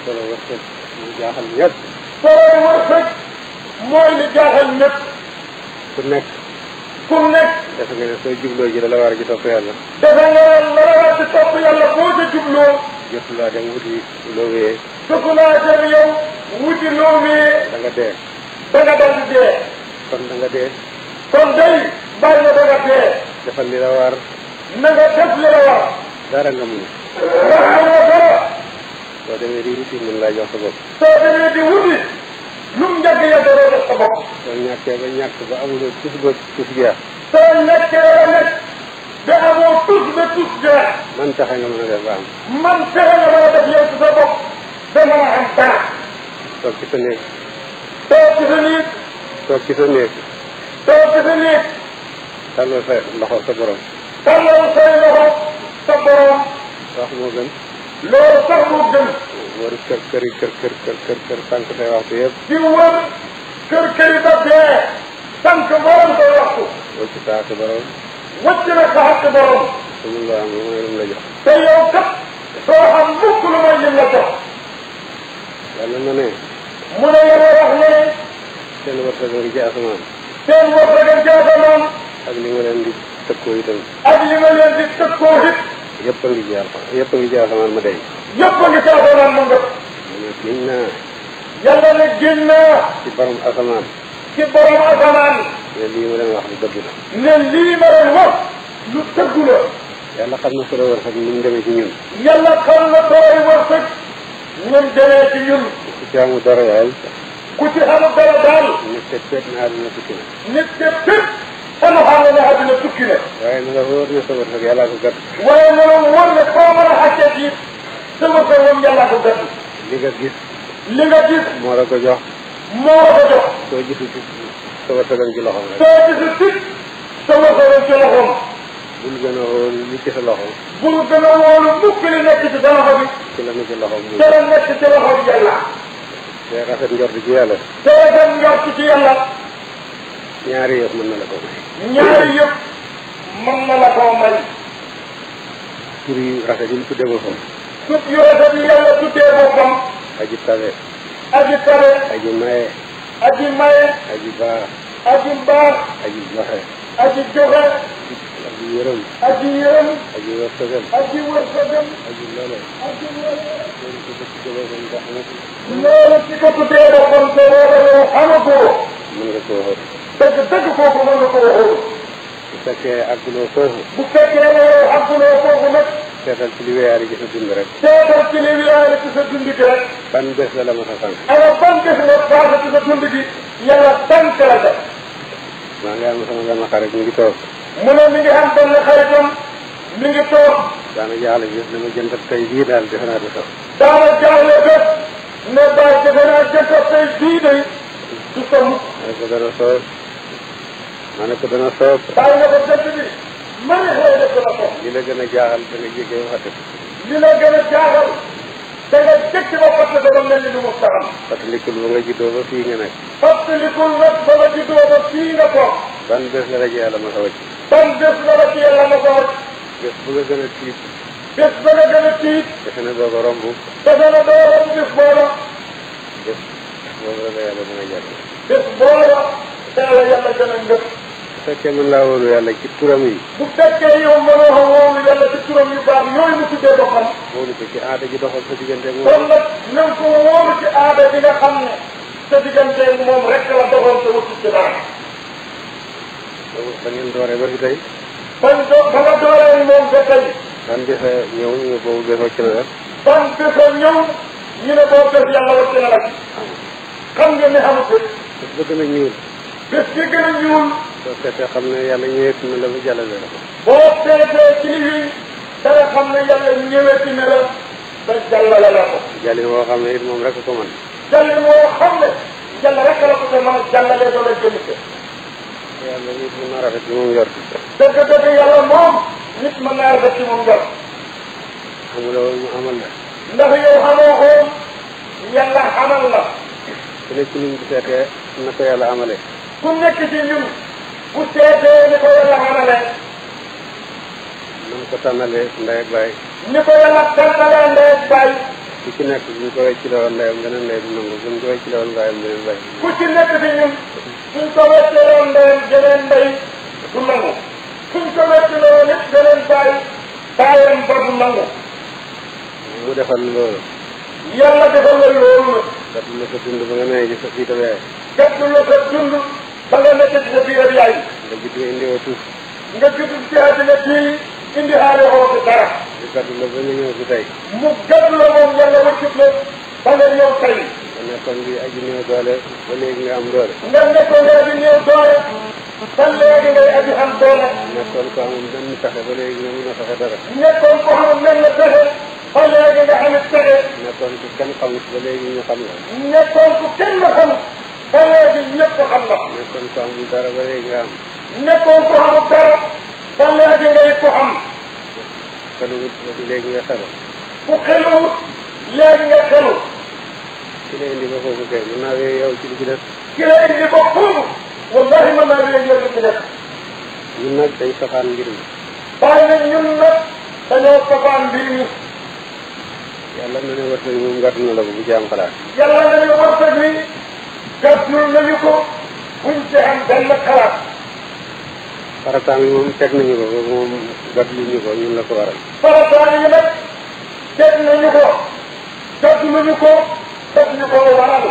solo wërsëg mu jaaxal ñëpp. solo wërsëg mooy li jaaxal ñëpp. ku nekk. defe nga ne soo jubloo ji la war a ji topp yàlla. defe nga ne la war a ji topp yàlla boo ca jubloo. jotu laa dem wuti loo wéyee. jotu laa dem yow wuti loo wéyee. da nga dee. da nga dal di dee. kon da nga dee. kon day bàyyi na da nga dee. defal li la war. na nga def li la war. dara nga mun. wax nga dara. soo demee di wuti mun laa jox sa bopp. soo demee di wuti lu mu njëkk yàgg doo def sa bopp. soo ñàkkee ba ñàkk ba amuloo tus ba tus jeex. soo ñàkkee ba nekk ba amoo tus ba tus jeex. man taxe nga mën a def ba am. man fexe nga mën a def yow ci sa bopp ba mën a am dara. toog ci sa néeg. toog ci sa néeg. toog ci sa néeg. toog ci sa néeg. tàllal sa loxo sa borom. tàllal say loxo sa borom. wax moo gën. loolu sax moo gën. wër kër sànq say waxtu yëpp. di wër kër ba dee. sànq borom say waxtu. wëcc sa xàq borom. wëcc na sa xàq borom. te mun loo am lu mooy lim la jox. te yow kat soo xam mukk lu mooy lim la jox. yàlla na ne. mu ne yàlla wax ne. seen wërsëg ngi ci asamaan. seen wërsëg ngi ci asamaan. ak li nga leen di tëkkoo itam. ak li nga leen di tëkkoo it. yëpp a ngi ci asamaan yëpp a ngi ci asamaan ma dey. yëpp a ngi ci asamaan ma ngëp. giñ naa. yàlla ne giñ naa. ci borom asamaan. ci borom asamaan. ne lii ma leen wax lu dëgg la. ne lii ma leen wax lu dëgg la. yàlla xam na solo wërsëg ni mu demee ci ñun. yàlla xam na soloy wërsëg ñun demee ci ñun. ku ci amul dara yaay. ku ci amul dara daal. nit te peet na àdduna tukki na. nit te pépp sama xam ne àdduna tukki na. waaye na la wóor ne sa wërsëg yàllaa ko gàtt. waaye na la wóor ne koo mën a xàccee ci sa wërsëg moom yàllaa ko gàtt. li nga gis. li nga gis. moo la ko jox. moo la ko jox. soo gisu ci sa wërsëgam ci loxoom rek. soo gisu tit sa wërsëgam ci loxoom. bul gën a wóor li ci sa loxo. bul gën a wóolu mukk li nekk ci sa loxo bi. ci la mu ci loxoom. te la nekk ci loxo bi yàlla. te rafet njort ci yàlla. te rafet njort ci yàlla. ñaari yëf mën na la ko may. ñaari yëpp mën na la koo may. tur yu rafet yi mu tuddee boppam. tur yu rafet yi yàlla tuddee boppam. aji tabe. aji tabe. aji maye. aji maye. aji baax. aji baax. aji joxe. aji joxe. aji yërëm. aji yërëm. aji wërsëgal. aji wërsëgal. aji lole. aji lole. loolu ci ko tuddee boppam nga xamante ni. loolu ci ko tuddee boppam te loolu yow xamatoo. mën nga koo xool. dëgg kooku mën nga koo xool. bu fekkee àgguloo foofu. bu fekkee ne yow àgguloo foofu nag. seetal ci li weyaari ci sa dund rek. seetal ci li weyaari ci sa dund gi rek. ban bés la la mos a sànq. ana ban bés la paase ci sa dund gi. yàlla tànk la def. maa ngi am sama benn xarit mi ngi toog. mu ne mi ngi am benn xaritam mi ngi toog. daana jaaxle bi dama jënd tey bii daal defe naa du sax. daana jaaxle bés ne bàyyi defe naa jënd tey bii de du sa mukk. ma ne ko dana soob. ma ne ko dana soob. bàyyi nga ko jënd bi ma ne xëy na dana soob. li la gën a jaaxal da nga jéggee ba fàtte. li la gën a jaaxal da nga jëkk ba fàtte dana mel ni lu mu taxam. fàttalikul ba nga juddoo ba fii nga nekk. fàttalikul nag ba nga juddoo ba fii nga toog. ban bés la la ci yàlla ma sa wàcc. ban bés la la ci yàlla ma ko wàcc. bés bu nga gën a tiit. bés ba nga gën a tiit. defe na doo ko romb. defe na doo romb bés booba. bés boobu la yàlla mën a jàpp. bés booba te la yàlla gën a ngëp. bu fekkee mën laa wóolu yàlla ci turam yi. bu fekkee yow mënoo ko wóolu yàlla ci turam yu baax yooyu mu tuddee boppam. wóolu ko ci aada ji doxal sa diggante ak moom. kon nag na nga ko wóolu ci aada bi nga xam ne sa diggante moom rek la doxal sa wuti ci dara. ba ngeen dooree ba fi tey. ba nga dooree moom ba tey. ban bés a ñëw ñu boobu bés wàcc na la. ban bés a ñëw ñu ne boobu bés yàlla wàcc na la ci. xam nga ne amul bés. bés ba gën a ñuul. bés bi gën a ñuul. soo seetee xam ne yàlla ñëwee na la ba jàllale la ko. boo seetee ci lii dara xam ne yàlla ñëwee na la ba jàllale la ko. jàllin woo xam ne it moom rek ko mën. jàllin woo xam ne yàlla rek la ko te mën a jàllale doo la jënd ko. yàlla nit mën naa rafet ci moom yor. dëgg yàlla moom nit mën naa rafet ci moom yor. xamuloo mu amal la. ndax yow xamoo ko yàlla xamal la. ku nekk ci ñun bu seetee na ko yàlla amalee. ku nekk ci ñun bu seetee ni ko yàlla xamalee. na ko tànnalee ndey ak baay. ni ko yàlla tànnalee ndey ak baay. ku ci nekk buñ ko wecc la woon ndeyam beneen ndey du nangu buñ ko wecc la woon baayam beneen baay. ku ci nekk ci ñun suñ ko wecc la woon ndeyam beneen ndey du nangu suñ ko wecc la woon it beneen baayam ba du nangu. mu defal loolu. yàlla defal la loolu nag. gàttu la sa dund ba nga nee ci sa fii tamit yaay. gàttu la sa dund ba nga nekk ci sa biir yaay. nga judd indi woo tuut. nga judd ci àddina bii indi xaale woo fi dara. mu gàttu la ba nga ñëw fi tey. mu gàttu la moom yàlla wëccut la ba nga ñëw tey. nga nekkoon di aji néew doole ba léegi nga am doole. nga nekkoon nga aji néew doole ba léegi ngay aji am doole. nekkoon ko amul benn pexe ba léegi nga mën a fexe dara. nekkoon ko amul benn pexe ba léegi nga amit pexe. nekkoon ku kenn xamut ba léegi ñu xam la. nekkoon ku kenn xamut ba léegi ñëpp xam la. nekkoon ko amul dara ba léegi nga am. nekkoon ko amul dara ba léegi ngay ko am. xeluwut ba léegi nga xelu. ku xeluwut léegi nga xelu. ki la indi ba foofu kay mën naa wéy yow ci li ci des. ki la indi ba foofu wallahi mën naa wéy yow li ci des. ñun nag dañ safaan mbir mi. bàyyi na ñun nag dañoo safaan mbir mi. yàlla na ne wërsëg moom gàtt na la bu bu ci am xalaat. yàlla na ne wërsëg wi gàttul nañu ko buñ ci am benn xalaat. farataam yi moom teg nañu ko boobu moom gàttuluñu ko ñun la ko waral. farataam yi nag teg nañu ko gàttuluñu ko def ñu ko waral.